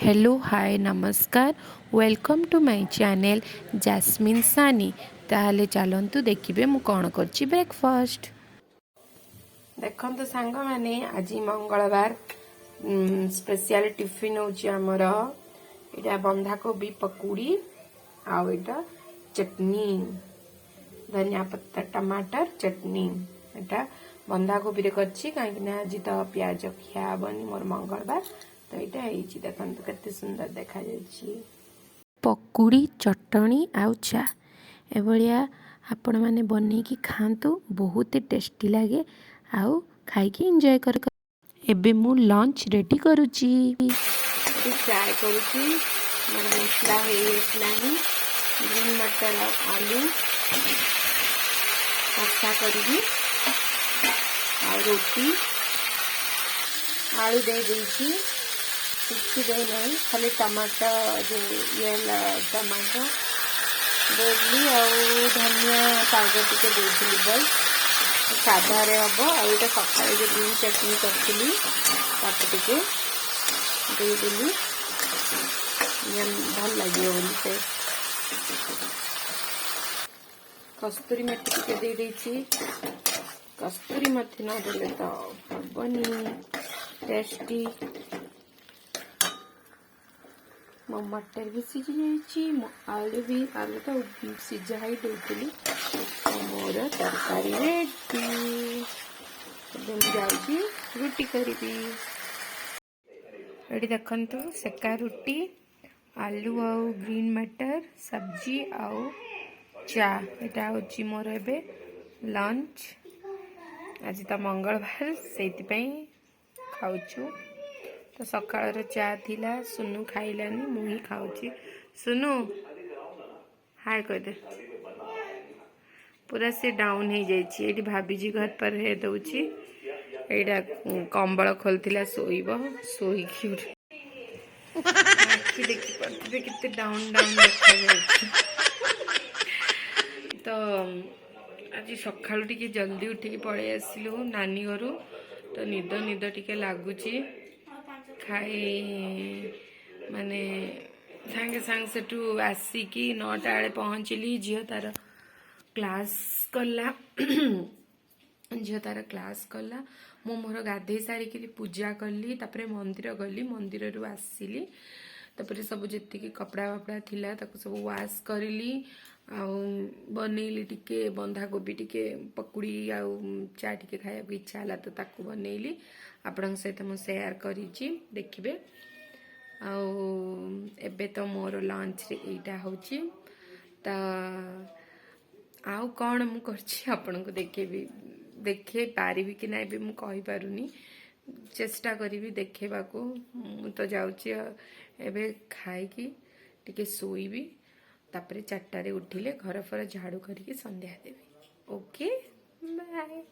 Hello, ହାଏ, ନମସ୍କାର। Welcome to my channel Jasmine ସାନି। ତାହେଲେ ଚାଲନ୍ତୁ ଦେଖିବେ ମୁଁ କ'ଣ କରୁଛି ବ୍ରେକଫାଷ୍ଟ। ଦେଖନ୍ତୁ ସାଙ୍ଗମାନେ, ଆଜି ମଙ୍ଗଳବାର, ସ୍ପେଶିଆଲ ଟିଫିନ୍ ହେଉଛି ଆମର ଏଇଟା ବନ୍ଧାକୋବି ପକୁଡ଼ି ଆଉ ଏଇଟା ଚଟନି, ଧନିଆ ପତ୍ର ଟମାଟର ଚଟନି। ଏଇଟା ବନ୍ଧାକୋବିରେ କରିଛି, କାହିଁକି ନା ଆଜି ତ ପିଆଜ ଖିଆ ହବନି, ମୋର ମଙ୍ଗଳବାର। ତ ଏଇଟା ହେଇଛି, ଦେଖନ୍ତୁ କେତେ ସୁନ୍ଦର ଦେଖାଯାଉଛି। ପକୁଡ଼ି, ଚଟଣି ଆଉ ଚା। ଏଭଳିଆ ଆପଣମାନେ ବନେଇକି ଖାଆନ୍ତୁ, ବହୁତ ଟେଷ୍ଟି ଲାଗେ ଆଉ ଖାଇକି ଏନ୍ଜୟ କର। ଏବେ ମୁଁ ଲଞ୍ଚ ରେଡ଼ି କରୁଛି। ଏଠି ଫ୍ରାଏ କରୁଛି, ମୋର ମସଲା ହେଇ ଆସିଲାଣି। ଗ୍ରୀନ୍ ମଟର ଆଲୁ କଷା କରିବି ଆଉ ରୁଟି। ଆଳୁ ଦେଇ ଦେଇଛି, କିଛି ଦେଇନାହିଁ, ଖାଲି ଟମାଟୋ ଯେଉଁ ଇଏ ହେଲା, ଟମାଟୋ ଦେଇଥିଲି ଆଉ ଧନିଆ ପାଉଡ଼ର ଟିକେ ଦେଇଥିଲି। ବସ୍, ସାଧାରେ ହେବ। ଆଉ ଏଇଟା ସକାଳେ ଯେଉଁ ଗ୍ରୀନ୍ ଚଟଣି କରିଥିଲି, ତାକୁ ଟିକେ ଦେଇଦେଲି ଭଲ ଲାଗିବ ବୋଲି ଟେଷ୍ଟ। କସ୍ତୁରୀ ମେଥି ଟିକେ ଦେଇ ଦେଇଛି। କସ୍ତୁରୀ ମେଥି ନଦେଲେ ତ ହବନି ଟେଷ୍ଟି। ମୋ ମଟର ବି ସିଝି ଯାଇଛି, ମୋ ଆଳୁ ବି, ଆଳୁ ତ ସିଝା ହେଇ ଦେଇଥିଲି। ମୋର ତରକାରୀ ରେଡି। ଏବେ ମୁଁ ଯାଉଛି ରୁଟି କରିବି। ଏଠି ଦେଖନ୍ତୁ, ସେକା ରୁଟି, ଆଲୁ ଆଉ ଗ୍ରୀନ୍ ମଟର ସବଜି ଆଉ ଚା। ଏଇଟା ହେଉଛି ମୋର ଏବେ ଲଞ୍ଚ। ଆଜି ତ ମଙ୍ଗଳବାର, ସେଇଥିପାଇଁ ଖାଉଛୁ। ତ ସକାଳର ଚା ଥିଲା, ସୁନୁ ଖାଇଲାନି, ମୁଁ ହିଁ ଖାଉଛି। ସୁନୁ, ହାଏ କହିଦେ। ପୁରା ସେ ଡାଉନ୍ ହେଇଯାଇଛି। ଏଇଠି ଭାବିଛି ଘର पर ହେ ଦଉଛି। ଏଇଟା କମ୍ବଳ ଖୋଲିଥିଲା, ଶୋଇବ। ଶୋଇକି ଆଖି ଦେଖିପାରୁଥିବେ କେତେ ଡାଉନ୍ ଡାଉନ୍ ଦେଖାଯାଉଛି। ତ ଆଜି ସକାଳୁ ଟିକେ ଜଲ୍ଦି ଉଠିକି ପଳେଇ ଆସିଲୁ ନାନୀ ଘରୁ, ତ ନିଦ ନିଦ ଟିକେ ଲାଗୁଛି। ଖାଇ ମାନେ ସାଙ୍ଗେ ସାଙ୍ଗେ ସେଠୁ ଆସିକି 9ଟା ବେଳେ ପହଞ୍ଚିଲି। ଝିଅ ତାର କ୍ଲାସ୍ କଲା, ଝିଅ ତାର କ୍ଲାସ୍ କଲା। ମୁଁ ମୋର ଗାଧେଇ ସାରିକିରି ପୂଜା କଲି, ତାପରେ ମନ୍ଦିର ଗଲି। ମନ୍ଦିରରୁ ଆସିଲି, ତାପରେ ସବୁ ଯେତିକି କପଡ଼ା ଫପଡ଼ା ଥିଲା ତାକୁ ସବୁ ୱାଶ୍ କରିଲି ଆଉ ବନେଇଲି ଟିକେ ବନ୍ଧାକୋବି ଟିକେ ପକୁଡ଼ି ଆଉ ଚା ଟିକେ ଖାଇବାକୁ ଇଚ୍ଛା ହେଲା, ତ ତାକୁ ବନେଇଲି। ଆପଣଙ୍କ ସହିତ ମୁଁ ସେୟାର କରିଛି, ଦେଖିବେ। ଆଉ ଏବେ ତ ମୋର ଲଞ୍ଚରେ ଏଇଟା ହେଉଛି। ତ ଆଉ କ'ଣ ମୁଁ କରିଛି ଆପଣଙ୍କୁ ଦେଖେଇବି, ଦେଖେଇ ପାରିବି କି ନାହିଁ ବି ମୁଁ କହିପାରୁନି। ଚେଷ୍ଟା କରିବି ଦେଖେଇବାକୁ। ମୁଁ ତ ଯାଉଛି ଏବେ ଖାଇକି ଟିକେ ଶୋଇବି, ତାପରେ 4ଟାରେ ଉଠିଲେ ଘର ଫର ଝାଡ଼ୁ କରିକି ସନ୍ଧ୍ୟା ଦେବି। Okay, bye.